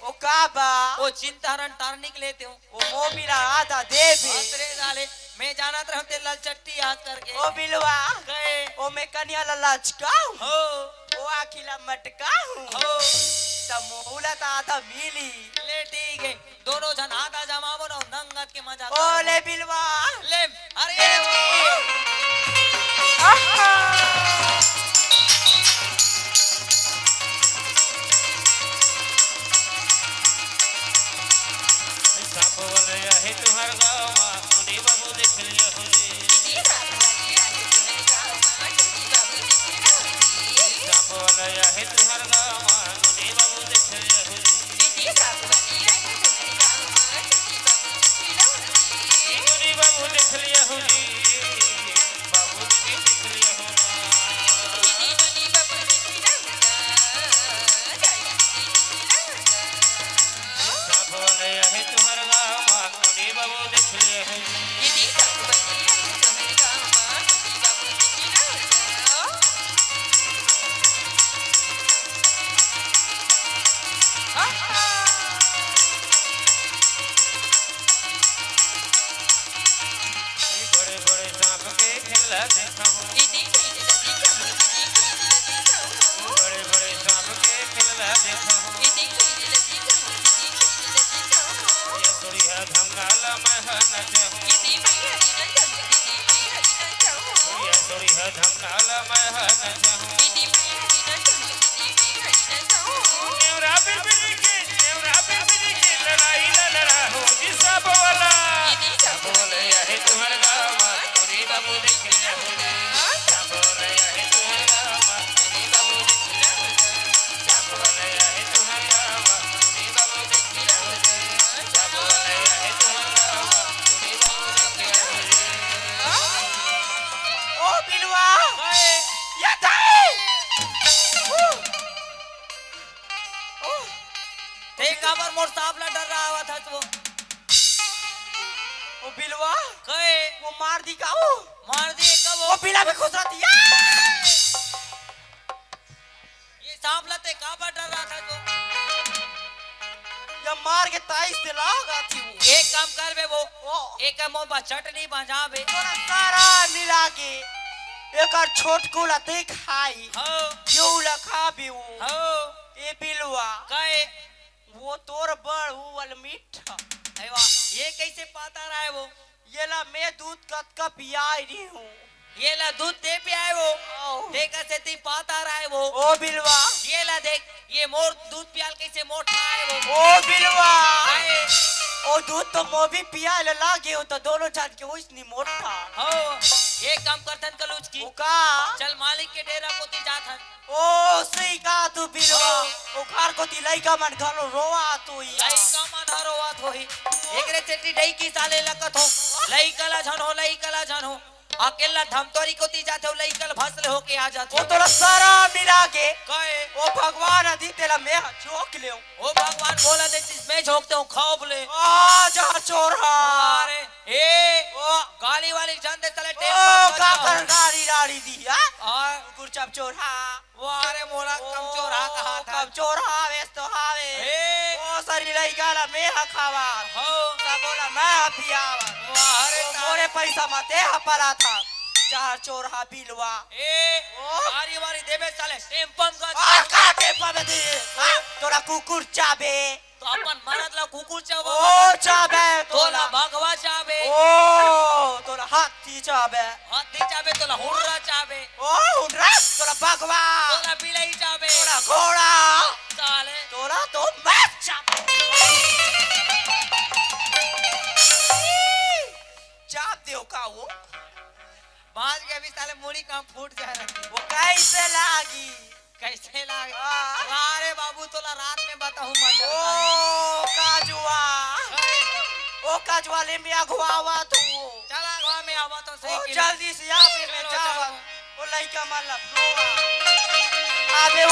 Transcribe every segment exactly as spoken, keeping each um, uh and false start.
ओ का बा? ओ चिंता हरन टार निकले ते हूँ। ओ मोबिला आधा देबे। अतरे साले, मैं जानत रहूं ते ललचट्टी याद करके। ओ बिलवा। कहे। ओ मैं कन्या ला लचकाहूं। हो। ओ आखी ला मटकाहूं। हो। त मोहू ला त आधा मिली। ले ठीक है, दोनों झन आधा जमाबो ना, नंगत के मजा ओ करबो। ले बिलवा। ले, अरे ए ओ। आहा। सांप वाले आहे तुहर गाँव मा, टूनी बाबू देख लिया हो रे। सांप वाले आहे तुहर गाँव मा, टूनी बाबू देख लिया हो रे। टूनी बाबू देख लिया हो रे। बाबू जी देख लिया हो रे। सांप वाले आहे तुहर गाँव मा, टूनी बाबू देख लिया हो रे। बड़े बड़े सांप के खेला देखा हूँ। बड़े बड़े सांप के खेला देखा हूँ। ये थोड़ी है धमकाला मैं है नचा हूँ। ये थोड़ी है धमकाला मैं है नचा हूँ। नेवरा बिरबिरी के, नेवरा बिरबिरी के लड़ाई ला लड़ा हो जी सांप वाला। सांप वाले आहे तुहर गाँव मा, टूनी बाबू देख लिया हो रे। सांप वाले आहे तुहर गाँव मा, टूनी बाबू देख लिया हो रे। सांप वाले आहे तुहर गाँव मा, टूनी बाबू देख लिया हो रे। सांप वाले आहे तुहर गाँव मा, टूनी बाबू देख लिया हो रे। ओ बिलवा। ओए। या दाई। ओ। ते काबर मोर सांप ला डर्रावत हस वो? ओ बिलवा, कहे? वो मार दी का वो? मार दी का वो? वो बिला भी खुश रहती है। ये सांप ला ते काबर डर्रावत हस वो? या मार के ताई से लाग आती वो। एक काम कर बे वो, ओ। एक मोबा चटनी बजा बे। तोरा सारा मिला के एकर छोटकू ला दे खाई। हो। यो ला खा बे वो। हो। ए बिलवा। कहे? वो तोर बड़, वो वाला मीठा। अरे वाह, ये कैसे पातर आय वो? ये ला मैं दूध कतका पियाय रही हूँ। ये ला दूध ते पियाय वो। ओ। देखा से ती पातर आय वो। ओ बिलवा। ये ला देख, ये मोर दूध पियाल कैसे मोटा आय वो। ओ बिलवा। आय। ओ दूध तो मो भी पियाय ला लागे हो, तो दोनों जान के वइसनी मोटा। हो, ये काम करथन कलूच की। ओ का? चल मालिक के डेरा कोती जाथन। ओ, सही कहा तू बिलवा। ओ। ओखर कोती लइका मन घलो रोवत होही। लइका मन ह रोवत होही। एकरे सेती डई की साले लगत हो। लइका ला झन हो, लइका ला झन हो। अकेला धमतोरी कोती जाथे, लइका ला भस ले होके आ जाथे। ओ तोला सारा मिला के। कहे? ओ भगवान अदी तेला मैं ह झोंक लेव। ओ भगवान बोला दे, मैं झोंकते हूँ, खाओ बोले। आ जा चोर हा। अरे, ए, ओ। गाली वाली जान दे साले, ओ, टेम का मत कर कर। गाली डाली दी, हा? आ। गुरचप चोर हा। वाह रे मोला ओ, कमचोरहा कहा था। कमचोरहा हावेस तो हावे। हे। ओ सरी लइका ला मैं ह खावा। हो। सबो ला मैं ह पियावा। वाह रे ओ तारा। मोरे पैसा म ते ह परा था। चार चोरहा बिलवा। ए, ओ। आरी वारी देबे साले, टेम्पम का और का टेम्पम में दे? हाँ, तोरा कुकुर चाबे। तो अपन मरद ला कुकुर चाबे। ओ, चाबे तोला। तोला भगवा चाबे। ओ, तोला हाथी चाबे। हाथी चाबे, तोला हुर्रा चाबे। ओ, हुर्रा, तोला भगवा। तोला बिलाई चाबे। तोला घोड़ा। साले। तोला तो मैं चाबे। चाब देव का वो? बाज के अभी साले मुड़ी कहाँ फूट जाए। वो कैसे लागी? कैसे लागे? हाँ। वाह रे बाबू, तोला रात में बताहूँ मजा। ओ काजुआ। अरे। ओ काजुआ, ले मैं अगुवावा तू। चल अगुवा, मैं आवा तो सही ओ के। जल्दी से आ, फिर मैं चलो, जावा। चलो। ओ लइका मन ला रोवा। अबे ओ,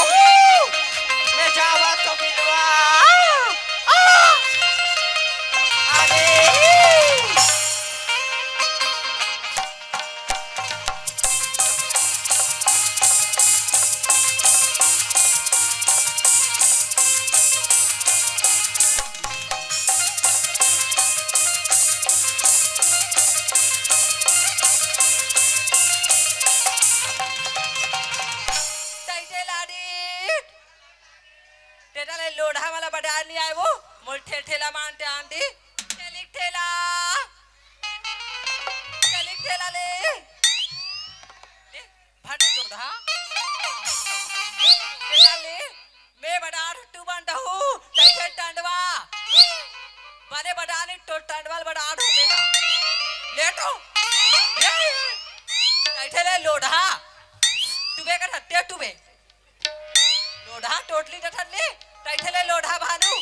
मैं जावा तो बिलवा। आ! अबे। त बड़ा नहीं आए वो, मोर ठेल ठेला मान ते आन दी। ठेलिक ठेला, ठेलिक ठेला ले। ले, भरे लोढ़ा। ठेला ले, मैं बड़ा आठ टू बन दहू, तैसे टंडवा। बने बड़ा नहीं तो टंडवा ल बड़ा आठ हूँ मैं हा। ले तो। ले। तैसे ले लोढ़ा। टूबे का ठत्ते टूबे। लोढ़ा टोटली डठन ले, तैसे ले लोढ़ा भानु।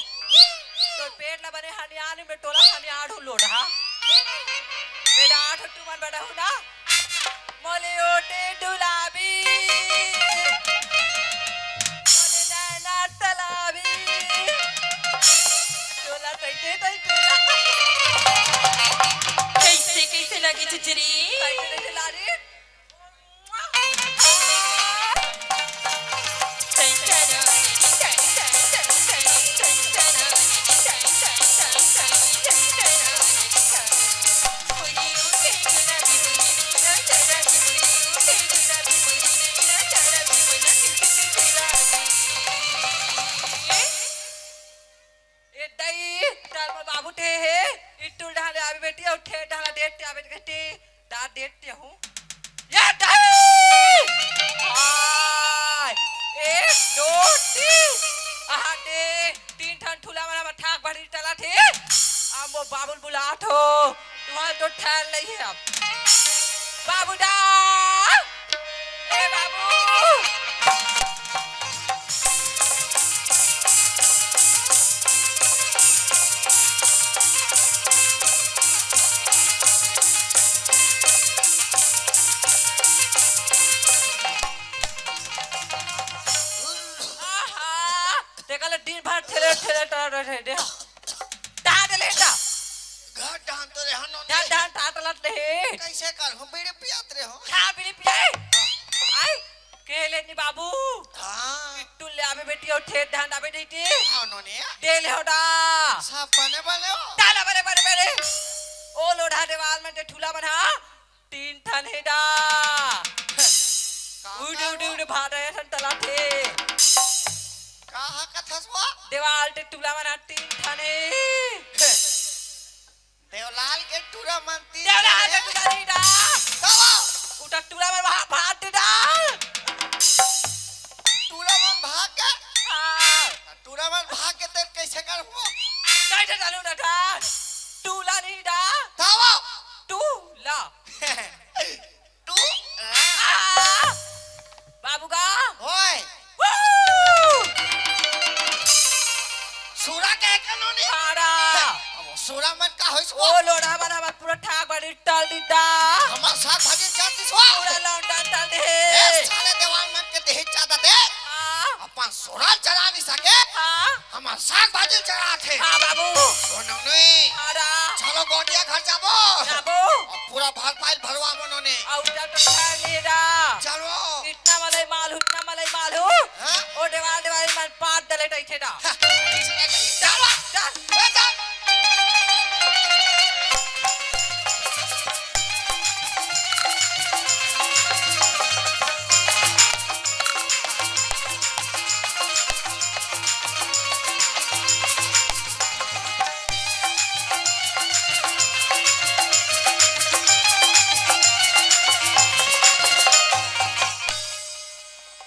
तोर पेट ला बने हनियान में टोला हनियाड़ू लोढ़ा। बेटा आठ टू मन बड़ा हूँ ना। मोले ओटे डुलाबी। मोले नैना तलाबी। टोला तैसे तै टोला। कैसे, कैसे लगे चुचरी? तैसे तै लारी। ए दाई, ताल में बाबू ठे हे, इट्टू ल डहान ले आबे बेटी, अउ ठे डहान ले डेट ते आबे बेटी, दा डेट ते हूँ। या दाई! हाय! एक, दो, तीन। आहा दे, तीन ठन ठुला वाला में ठाक भरी टला थे। अब वो बाबू ल बुलात हो, तुम्हारे तो ठहर नहीं है अब। बाबू दा! ए बाबू! आहा, तेकर ले दिन भर ठेले, ठेले, टहल रहे, दे। टहल दे लेटा। घर डांत रहे हन, डांत, डांत, टाट लट रहे। कैसे कर? हम बीड़ी पियात रहे हो। हाँ, बीड़ी पियाए। आई, के लेनी बाबू। हाँ। तू ले आबे बेटी अउ ठेठ धान आबे नहीं ते। हाँ, नोने। दे ले होटा। सब बने बने हो। डाला बने बने बने। ओ लोढ़ा देवाल में ते ठूला बना। तीन ठन हे डा। का उड़, का उड़, हो? उड़, भारे ठन तला थे। का हा कथस वो? देवाल ते टूला बना तीन ठन हे। देवलाल के टूरा मन तीन देवलाल के ठन हे। टूला नहीं डा। का वो? उठा टूला में वहाँ भात दे डाल। टूरा मन भाग के? हाँ। टूरा मन भाग के तेल कैसे कर हुआ? कैसे डालू ना डा? टूला नहीं डा। का वो? टूला। तू? आ! बाबू का? ओए! Woo! सूरा के कनो नहीं? मारा! अब सूरा मन का होइस वो? ओ लोड़ा मन हमर पूरा ठाक बाड़ी टल दीदा। हमर साग भाजी चाट दिस वो? पूरा लौंडा टल दे। ए साले देवाल मन के देही चाटा दे। हाँ। अपन सूरा चरा नहीं सके। हाँ। हमर साग भाजी चराथे। हाँ बाबू। कोनो नहीं। हाँ रा। चलो गोटिया घर जाबो। जाबो। अब पूरा भर पाइल भरवा मनो ने। और उधर तो खा ले रा। चलो। इतना मलई माल हूँ, इतना मलई माल हूँ। हाँ? ओ देवाल देवाल मन पात दले टैथे रा। हाँ, चला गई। चल, चल। ए, चल।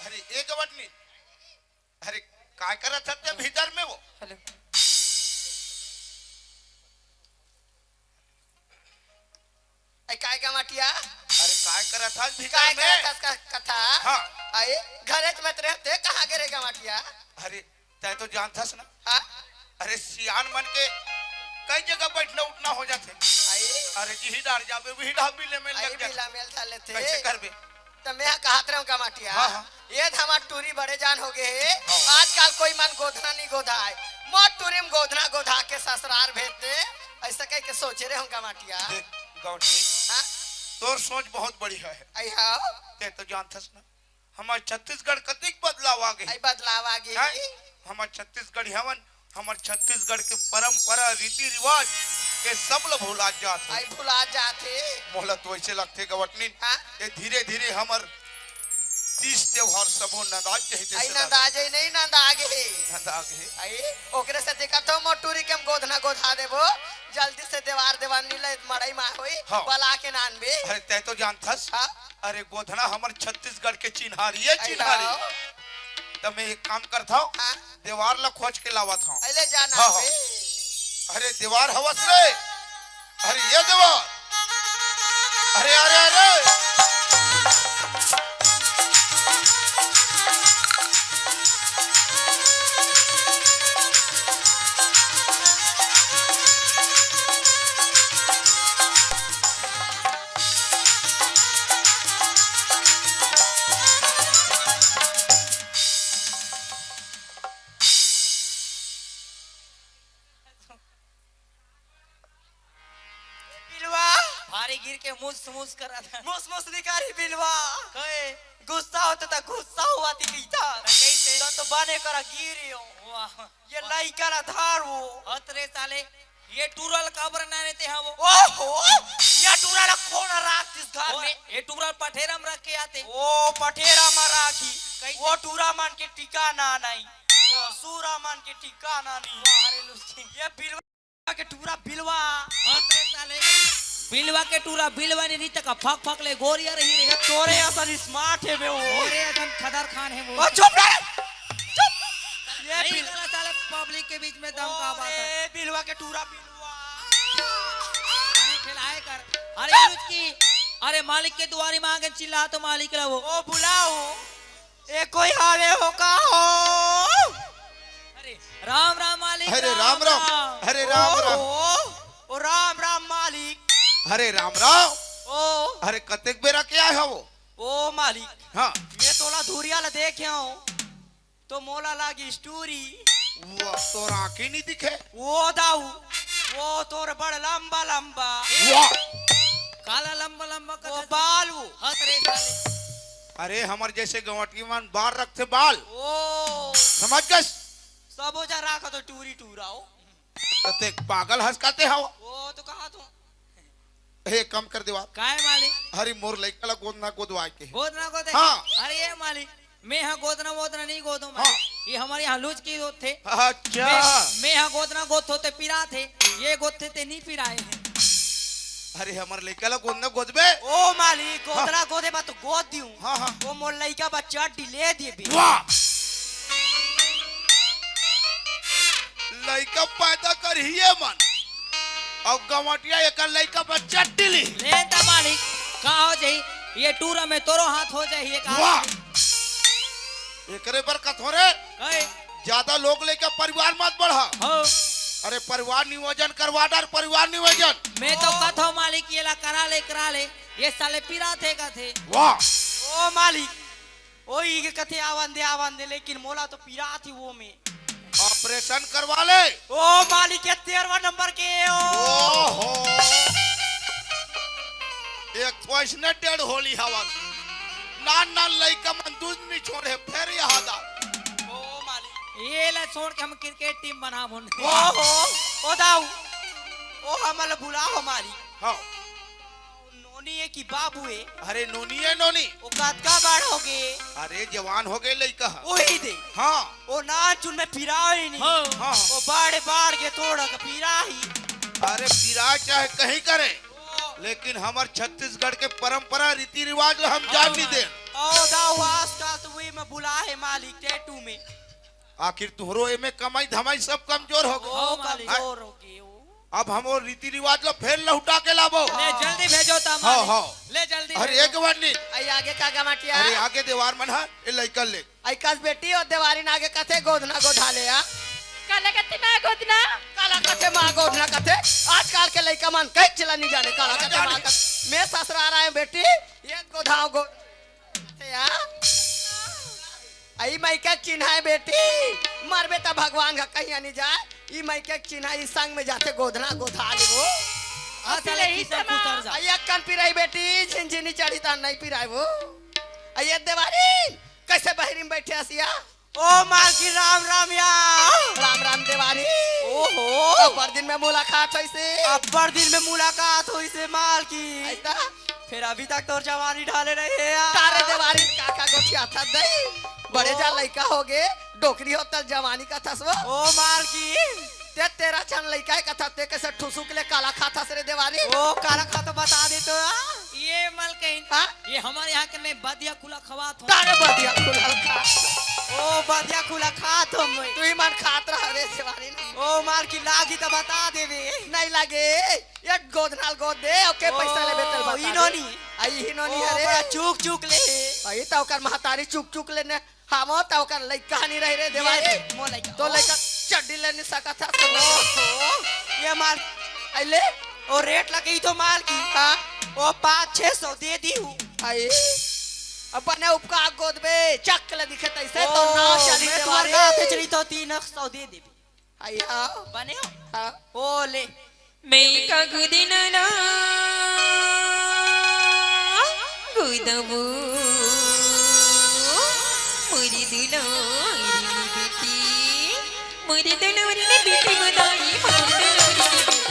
अरे, ए गवटनी, अरे, काय करत हस ते भीतर में वो? Hello। ए, काय गवाटिया? अरे, काय करत हस भीतर काय में? करत हस का कथा? हाँ। आए, घरे च मत रहते, कहाँ गे रे गवाटिया? अरे, तै तो जानथस ना। हाँ? अरे, सियान मन के कई जगह बैठना उठना हो जाथे। आए? अरे, जिही डार जाबे, उही डार बिले में आए, लग जाथे। बिला मेल था लेथे। कैसे करबे? त मैं कहत रहूं गवाटिया, हाँ, हाँ। ये धमा टूरी बड़े जान हो गए हे। हाँ। आजकल कोई मन गोधना नहीं गोधाए। मोर टूरी में गोधना गोधा के ससुराल भेज दे। ऐसा कह के सोचे रहूं गवाटिया। देख, गौंटनी, हाँ? तोर सोच बहुत बढ़िया है। आई हाँ? ते तो जानथस ना, हमर छत्तीसगढ़ कतिक बदलाव आ गे। आई बदलाव आ गे। हैं? हमर छत्तीसगढ़ी हवन, हमर छत्तीसगढ़ के परंपरा, रीति रिवाज के सब ल भुला जात हे। आई भुला जात हे। मोला तो ऐसे लगथे गवटनिन, हाँ? ये धीरे धीरे हमर तीस त्योहार सबो नंदाज जही ते आई से नंदाज ही नहीं, नंदागे। नंदागे। आई, ओकरे से दिक्कत हो, मोर टूरी के हम गोधना गोधा देबो। जल्दी से देवार देवार नी ले, मड़ई मा होई, हाँ। बला के नानबे। अरे, तै तो जानथस। हाँ। अरे, गोधना हमर छत्तीसगढ़ के चिन्हारी है, आई चिन्हारी। लाओ। त मैं एक काम करत हूँ, हाँ। देवार ला खोज के लावत हूँ। अरे, जाना हाँ, बे। हाँ। अरे, देवार हवस रे। अरे, ये देवार। अरे, अरे, अरे। बिलवा। भारी गिर के मुस मुस करत हे। मुस मुस निकारी बिलवा। कहे? गुस्सा होता त गुस्सा हुआ थी कहिता। त कैसे? त तो बने करा गिरी हो। वाह। ये लइका ला धार वो। हत रे साले, ये टूरा ल काबर नाने ते हवो? ओहो, ये टूरा ला कोन राखतिस घर ओ, में? ये टूरा ल पठेरा म रख के आते। ओ, पठेरा म राखी। कैसे? वो टूरा मन के ठिकाना नहीं। वाह। सूरा मन के ठिकाना नहीं। वाह रे लुच्ची। ये बिलवा के टूरा बिलवा। हाँ, ते साले। बिलवा के टूरा बिलवा नहीं, नहीं तक फक फक ले गोरिया रही रे। ये तोरे असन smart हे बे वो। तोरे असन खदर खान हे वो। ओ, चुप रे। चुप। ये नहीं बिल- गला साले, public के बीच में दम का बात है। अरे, बिलवा के टूरा बिलवा। अरे, खिलाए कर। अरे, लुच्ची। अरे, मालिक के दुआरी मांगे चिल्ला तो मालिक ला वो। ओ, बुलाओ। ए कोई हावे हो का हो? अरे, राम राम मालिक, अरे, राम राम राम। राम। अरे, राम राम। ओ, ओ, राम राम मालिक। अरे, राम राम। ओ। अरे, कतेक बेरा के आए हवो? ओ मालिक। हाँ। मैं तोला धुरिया ला देखे हूँ, तो मोला लागी स्टूरी। वो तोर आँखी नहीं दिखे? वो दाऊ, वो तोर बड़ लंबा लंबा। वाह। काला लंबा लंबा वो कथा बाल वो। हत रे साले। अरे, हमर जैसे गंवटिया मन बाल रखथे बाल। ओ। समझ गस? सबो जन राखत हो टूरी टूरा हो। त ते पागल हस काते हव? वो तो कहा तो। हे, कम कर देवा। काय मालिक? अरे, मोर लइका ला गोदना गोदवाए के हे। गोदना गोदे? हाँ। अरे, ये मालिक, मैं हा गोदना वोदना नहीं गोदो मैं। हाँ। ये हमर यहाँ लुच्ची गोदथे। अच्छा। मैं, मैं हा गोदना गोदथो ते पिरात हे, ये गोदथे ते नहीं पिराए हे। अरे, हमर लइका ला गोदना गोदबे? ओ मालिक, हाँ। गोदना गोदे बा तो गोद दिहूं। हाँ, हाँ। वो मोर लइका बा चड्डी ले देबे। वाह। लइका पैदा करही ये मन। अउ गंवटिया एकर लइका बा चड्डी ली। ले त मालिक, का हो जाही? ये टूरा में तोरो हाथ हो जाही, ये का? वाह। एकरे बर कथो रे। कहे? ज्यादा लोग लेके परिवार मत बढ़ा। हो। अरे, परिवार नियोजन करवा डार, परिवार नियोजन। मैं तो कथो मालिक, ये ला करा ले, करा ले। ये साले पिरात हे कथे। वाह। ओ मालिक, ओ ई के कथे आवन दे, आवन दे, लेकिन मोला तो पिरात ही वो में। ऑपरेशन करवा ले। ओ मालिक, ये तेरहवाँ नंबर के ओ। ओहो। एक ठो अइसने डेढ़ होली हवस। नान नान लइका मन दूध नहीं छोड़े, फेर यहाँ दा। ओ मालिक। ये ला छोड़ के हम cricket team बनाबो न। ओहो, ओ दाऊ। ओ हमला बुलाओ मालिक। हाँ। नोनी हे कि बाबू हे? अरे नोनी हे, नोनी। ओ कतका बड़ होगे? अरे जवान होगे लइका ह। ओही दे। हाँ। ओ नानचुन में पिराय नहीं। हाँ। हाँ। ओ बाढ़े बाढ़ के तोड़ा के पिराही। अरे पिराय चाहे कहीं करे, ओ। लेकिन हमर छत्तीसगढ़ के परंपरा रीति रिवाज ला हम जान नहीं दे। ओ दाऊ आजकल तो वही में बुला हे मालिक tattoo में। आखिर तुहरो एमे कमाई धमाई सब कमजोर होगे। ओ, हाँ, मालिक। कमजोर होगे ओ। अब हम वो रीति रिवाज ला फेर लहुटा के लाबो। ले जल्दी भेजो ता हाँ, मालिक। हाँ। ले जल्दी अरे भेजो। एक बार नहीं। आई आगे का गमाटिया? अरे आगे देवार मन ह, ए लइका ले। आई कस बेटी ओ देवारी ना आगे कथे गोधना गोधा ले आ। काला कथे माँ गोधना? काला कथे माँ गोधना कथे। आजकल के लइका मन कहीं चला नहीं जाने काला कथे माँ कथे। मैं ससुराल आए बेटी, ये गोधाओ गो-, या? आई मइका के चिन्हा हे बेटी, मरबे त भगवान का कहीं नहीं जाए। ई मइका के चिन्हा, ई संग में जाथे गोधना गोधा लेबो। हाँ, साले, अतिले ही किसन समा। कुतर जा। आई अक्कन पिराई बेटी, झिनझिनी चढ़ी त नहीं पिराए वो। आई ये देवारी, कैसे बहरी में बैठे हसिया? ओ मालकिन राम राम या। राम राम देवारी। ओहो। अब्बड़ दिन में मुलाकात होइसे। अब्बड़ दिन में मुलाकात होइसे मालकिन। ऐसा? फेर अभी तक तोर जवानी ढाले नइ हे यार। तारे देवारी काका गोठियाथस दई। बड़े जा लइका होगे, डोकरी हो त जवानी कथस वो। ओ मालकिन। ते तेरा चन लइका हे कथस, ते कइसे ठुसुक ले काला खाथस रे देवारी? ओ काला खाथस बता दे तो यार। ए मालकिन, हाँ? ए हमर इहाँ के मैं बदिया खुला खवात हों। तारे बदिया खुला खा। ओ बदिया खुला खात हों मैं। तुही मन खात रह रे देवारी। ओ मालकिन, लागी त बता देबे। नइ लागे। एक गोद नाल गोद दे, ओके, पैसा लेबे त बता दे। इनोनी। अई इनोनी ओ, हरे। बड़ा चुक चुक ले। अई त ओकर महतारी चुक चुक ले ने, हमो त ओकर लइका नइ रहे रे देवारी। ये मोर लइका। तो लइका चड्डी ले नइ सकत हस। ओहो, ए मार। अई ले। ओ रेट लगई तो मालकिन। हाँ। ओ पाँच छह सौ दे दिहूँ। अई। अब बने उपका गोद बे, चक ले दिखे तइसे तो ओ, ना चली मैं देवारी। तुम्हार का हाथे चली तो तीन सौ दे देबे। अई हाँ। बने हो? हाँ। ओ ले। मैं कगदिन ला गुदबू, मुरी दुलारी बेटी, मुरी दुलारी बेटी मदाई, मुरी दुलारी बेटी।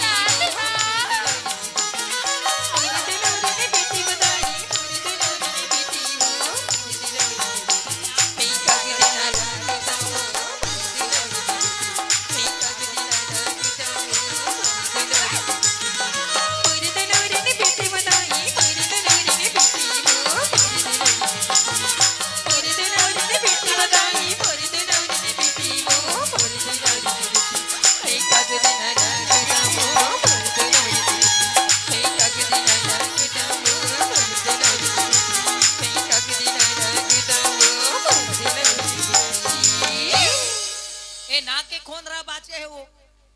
ए नाक के खोंदरा बाचे हे वो,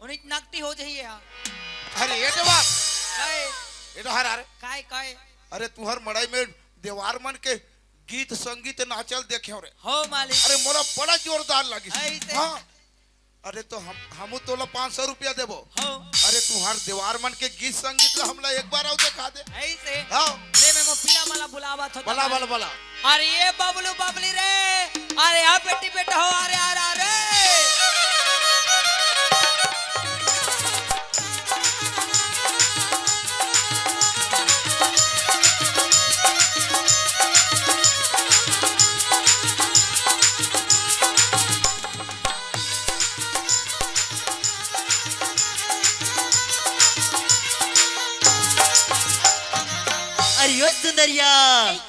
उन्हीं नकटी हो जाइए हाँ। अरे ये तो बात। काय? ये तो हर हर। काय, काय? अरे तुहर मड़ई में देवार मन के गीत संगीत नाचल देखे हो रे। हो मालिक। अरे मोला बड़ा जोरदार लगिस। ऐसे? हाँ। अरे तो हम, हमू तोला पाँच सौ रुपया देबो। हो। अरे तुहार देवार मन के गीत संगीत ला हमला एक बार अउ देखा दे। ऐसे? हाँ। ले मैं वो पीला वाला बुलावा था बला, बला, बला। अरे ये बबलू बबली रे, अरे आ बेटी बेटा हो, अरे, अरे, अरे। अरे ओ सुंदरिया,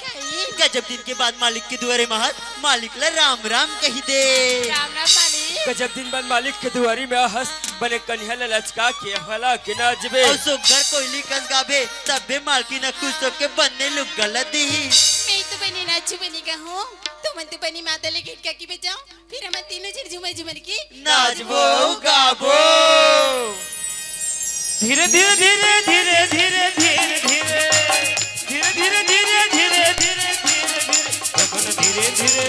काई? गजब दिन के बाद मालिक के दुआरे महत, मालिक ला राम राम कहि दे। राम राम मालिक। गजब दिन बाद मालिक के दुआरी में आहस, बने कनिहा ला लचका के हला के नाचबे। अउ सुग्घर कोइली कस गाबे, तब्बे मालकिन ह खुश होके बने लुग्गा ला दिही। मैं तो बने नाचू बने गाहूँ, तुमन तो बने माता ले घेटका के बजाओ। फिर हमन तीनों झन झूमर झूमर के नाचबो, गाबो। धीरे, धीरे, धीरे, धीरे, धीरे, धीरे, धीरे, धीरे, धीरे, धीरे, धीरे, धीरे, धीरे, धीरे, धीरे,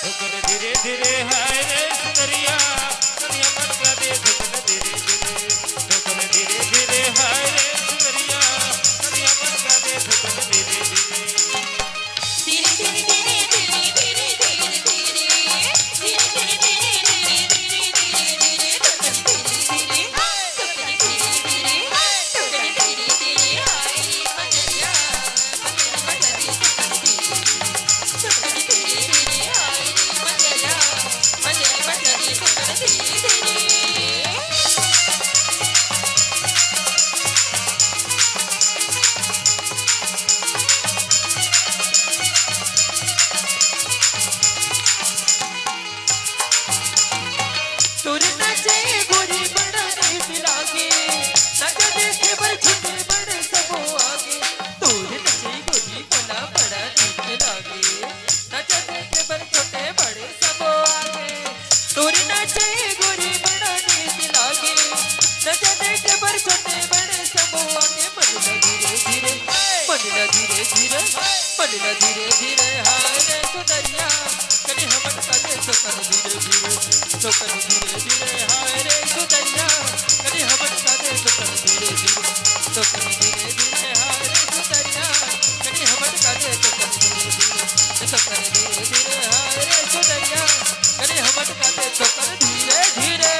धीरे, धीरे, धीरे, हाय रे सुंदरिया, कनिया मटका दे, धुकन धीरे, धीरे, धुकन धीरे, धीरे, हाय रे सुंदरिया, कनिया मटका दे, धुकन धीरे, धीरे। तोर नचे गोरी बड़ा नीक लागे, नच देखे बर छोटे बड़े सबो आगे। तोर नचे गोरी मोला बड़ा नीक लागे, नच देखे बर छोटे बड़े सबो आगे। तोर नचे गोरी बड़ा नीक लागे, नच देखे बर छोटे बड़े सबो आगे। मन ला धीरे धीरे, मन ला धीरे धीरे, मन ला धीरे धीरे, हाय रे सुंदरिया, कनी हमन का दे सुकन धीरे धीरे। सुकन धीरे धीरे, हाय रे सुंदरिया, कनी हमन का दे सुकन धीरे धीरे। सुकन धीरे धीरे, हाय रे सुंदरिया, कनी हमन का दे सुकन धीरे धीरे। सुकन धीरे धीरे, हाय रे सुंदरिया, कनी हमन का दे सुकन धीरे धीरे।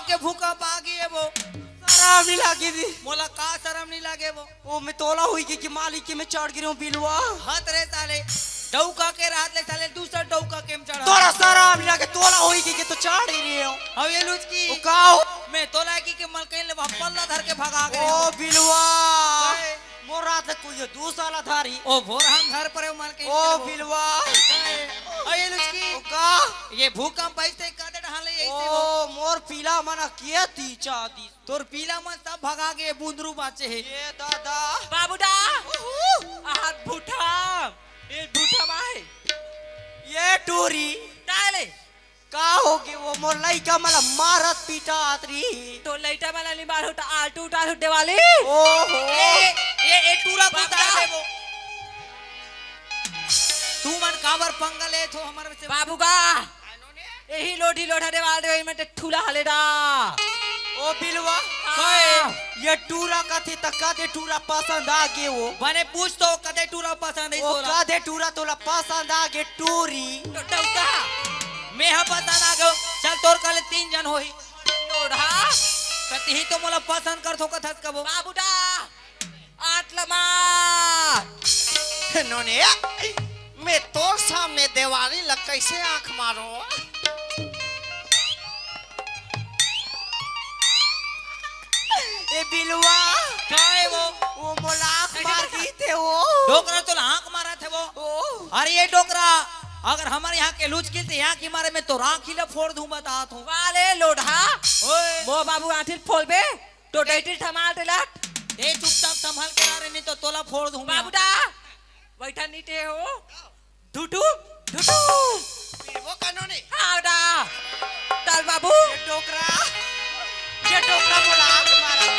के भूकंप आ गे वो। शरम नहीं लागे दी। मोला का शरम नहीं लागे वो? ओ, मैं तोला होई के, के मालिक के मैं चढ़ गिरे हूँ बिलवा। हत रे साले, डौका के रात ले साले दूसरा डौका के में चढ़ा। तोला शरम नहीं लागे, तोला होई के, के तो चढ़ ही रहे हो। अब ये लुचकी। ओ, का हो? मैं तोला की के मलकैन ले वहाँ पल्ला धर के भगा गए ओ, हूँ। बिलवा। काहे? मोर रात ले कोई दू साला धारी। ओ, भोर हम घर पर है मलकैन ओ, ले वो। बिलवा। काहे? अब ये लुचकी। ओ, का? ये भूकंप ऐसे कदे ढाले ऐसे वो। ओ, मोर पीला मना किया दी चादी। तोर पीला मन सब भगा के बुंदरू बाचे हे। ये दादा। बाबूडा। उहू। आहा भूठा। ये भूठा माय। ये टूरी। काले। का होगे वो मोर लइका मला मारत पीटात रही। तो लइका मला नहीं मारो तो आलटू उठालू देवाली। ओहो। ए, ए, ए टूरा को बाबूडा। उतार दे वो। तू मन काबर पंगा ले थो हमर से? बाबूगा। यही लोढ़ी लोढ़ा देवाल दे, वही में ते ठूला हले दा। ओ बिलवा, हाँ। ये टूरा कथे त कदे टूरा पसंद आ गे वो। बने पूछ तो कदे टूरा पसंद है ओ तोला? कदे टूरा तोला पसंद आ गे टूरी। तो डौका। मैं हा पसंद आ गयो। चल तोर काले तीन जन होही। लोढ़ा। कति ही तो मोला पसंद कर थो कथस कबो। बाबूडा। आठ ला मार। नोने, मैं तोर सामने देवारी ला कैसे आंख मारो? ए बिलवा। काय वो? वो मोला आंख मार दी थे वो। डोकरा तोला आंख मारा थे वो। ओ। अरे ये डोकरा, अगर हमारे यहाँ के लूच खिलते यहाँ की मारे में तो आंख ही ला फोड़ दूं बता तू। वाले लोढ़ा। ओए। मो बाबू आंखी ल फोड़बे। तो डैटी थमाल ते लट। ए, चुपचाप संभाल के रह रे, नहीं तो तोला फोड़ दूं मैं। बाबूडा, बैठा नीचे हो। ढुटू, ढुटू। पीबो कानो ने? हाँ, दा। चल बाबू। ये डोकरा, ये डोकरा मोला आंख मारा।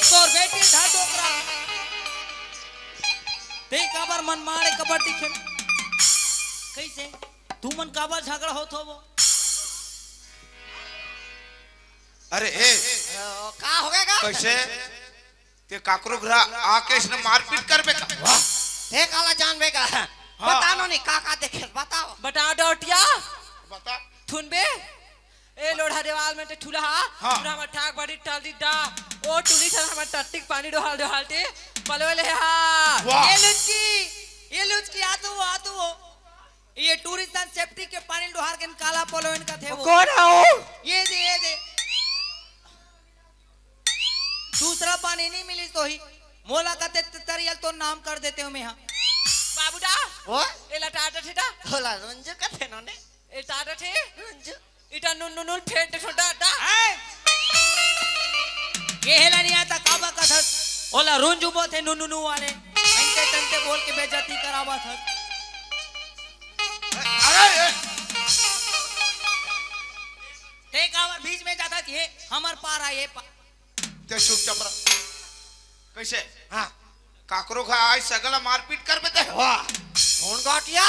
तोर बेटी ढा डोकरा। ते काबर मन मारे कबड्डी खेल? कैसे? तू मन काबर झगड़ा होत हो वो? अरे, ए। ओ, का हो गया का? कैसे? ते काकरो घर आके इसने मारपीट करबे का? वाह। ते काला जानबे का? हाँ। बता नो नहीं, का, का देखे, बताओ। बता डोटिया। बता। थुनबे? ए लोढ़ा देवाल में ते ठुला हा, हाँ। ठुला में ठाक बड़ी टाल दी डा। ओ टुली ठन हमर टट्टी के पानी डोहाल डोहाल ते पलवे ले हा। वाह। ये लुचकी, ये लुचकी आ तू, आ तू। ये टूरिस्ट सेफ्टी के पानी डोहार के काला पलवे इनका थे वो। कौन है वो? ये दे, ये दे। दूसरा पानी नहीं मिली तो ही। मोला का ते तरियल तो नाम कर देते हो मैं हाँ। बाबूडा। ओ? एला टाटा ठेटा। होला रंजू का थे नोने। ए टाटा ठे। रंजू। इटा नुन नुन नुन फेंट छोटा टा। ए! ये हेला नहीं आता काबा का था। ओला रुंजू बोते नुन नुन वाले। अंते तंते बोल के बेइज्जती करावा था। अरे, ए! ते कावर बीच में जाता ये हमर पारा ये पा ते चुपचाप रह। कैसे? हाँ। काकरो घर आय सगला मारपीट करबे ते? वाह। कौन गाटिया?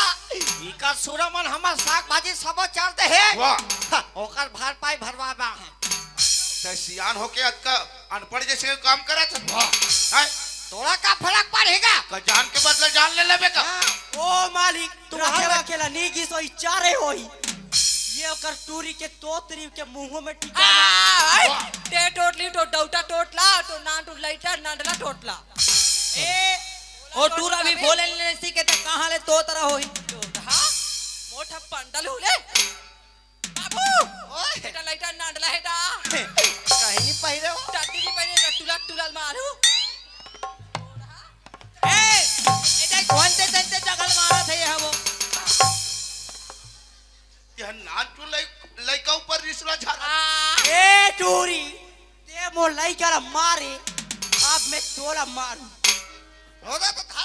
इका सुरा मन हमर साग भाजी सबो चलते हे। वाह। हाँ, ओकर भरपाई भरवा बा। ते सियान होके अतका अनपढ़ जैसे काम करत हे। वाह। हैं? तोला का फरक पड़ेगा? का जान के बदला जान ले लेबे का? हाँ। ओ मालिक, तू राखेला राखेला, नी गिसो, ई चारे होई। ये ओकर टूरी के तोतरी के मुंह में टिका। आ, वाह। ते टोटली तो डौटा टोटला, तो नान तो लैटा नांडला टोटला। ए, ओ टूरा भी बोले नहीं सीखे तो कहाँ ले तोतरा होई? टोटहा, मोटा पंडल हुले। बाबू, ओए। बेटा लैटा नांडला हे दा। कहीं नहीं पहिरे हो। टट्टी नहीं पहिरे, तो टुला टुला मारू। ए, ए, देख, घंटे घंटे जगल मारा था ये वो। यह नान तू लइ-, लइका ऊपर रिसला झारा। ए, टूरी, ते मोर लइका ला मारे, अब मैं तोला मारू। होदा तो था।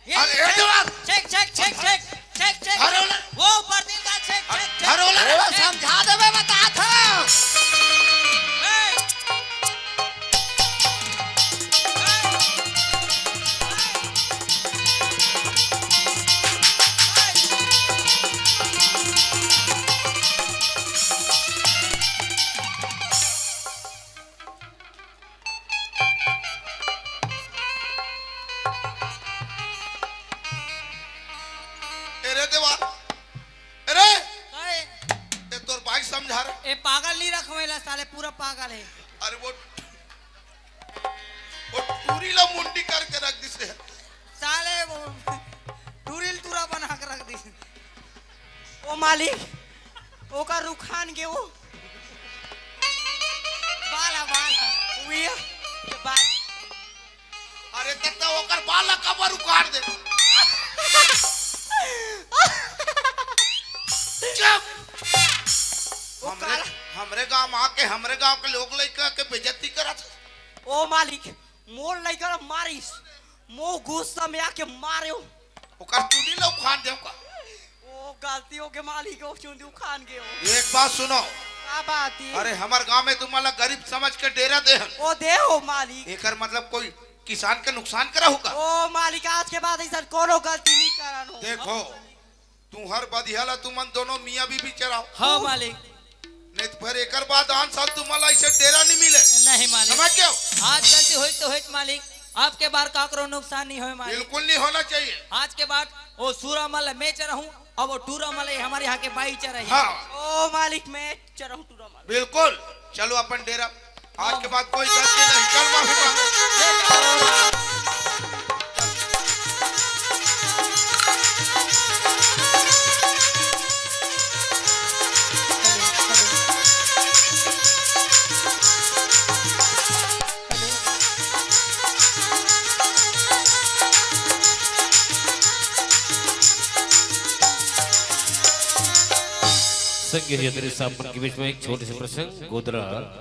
ये अरे, ए, देवार। Check, check, check, check, check, check. अरे, ओला। वो ऊपर दिल का चेक, चेक, चेक। अरे, ओला। ओला समझा देबे, बता था। देवा। अरे, काय? ए तोर बाई समझा रे। ए पागल नहीं रखवेला साले, पूरा पागल है। अरे वो, वो टूरी ला मुंडी करके रख दिस हे। साले वो टूरी ल टूरा बना के रख दिस। ओ मालिक, ओकर रुखान गे वो। बाल ह, बाल ह। उइया, बाल। अरे त, त ओकर बाल ला काबर उखाड़ दे? चुप! ओ हमरे, काला। हमरे गांव आके हमरे गांव के लोग लइका के बेइज्जती करत हे। ओ मालिक, मोर लइका ला मारिस, मो गुस्सा में आके मारे हो। ओकर चुंदी ला उखाड़ दे का? ओ गलती हो गे मालिक, ओ चुंदी उखाड़ गे हो। एक बात सुनो। का बात है? अरे हमर गांव में तुमन ला गरीब समझ के डेरा दे हन। ओ दे हो मालिक। एकर मतलब कोई किसान के नुकसान करा हो का? ओ मालिक, आज के बाद ऐसा कोनो गलती नहीं करन हो। देखो, तुहर बधिया ला तुमन दोनों मियाँ बीबी चराओ। हाँ मालिक। नहीं तो फिर एकर बाद आन साल तुमन ला ऐसे डेरा नहीं मिले। नहीं मालिक। समझ गए हो? आज गलती होई तो होई मालिक, आपके बार काकरो नुकसान नहीं होए मालिक। बिल्कुल नहीं होना चाहिए। आज के बाद वो सूरा मल मैं चराहूँ, अब वो टूरा मल ये हमारे यहाँ के बाई चराही। हाँ। ओ मालिक, मैं चराहूँ टूरा मल। बिल्कुल। चलो अपन डेरा। आज के बाद कोई गलती नहीं, चल माफी मांगो। संगीत यात्री साहब मन के बीच में एक छोटे से प्रसंग, गोदरा।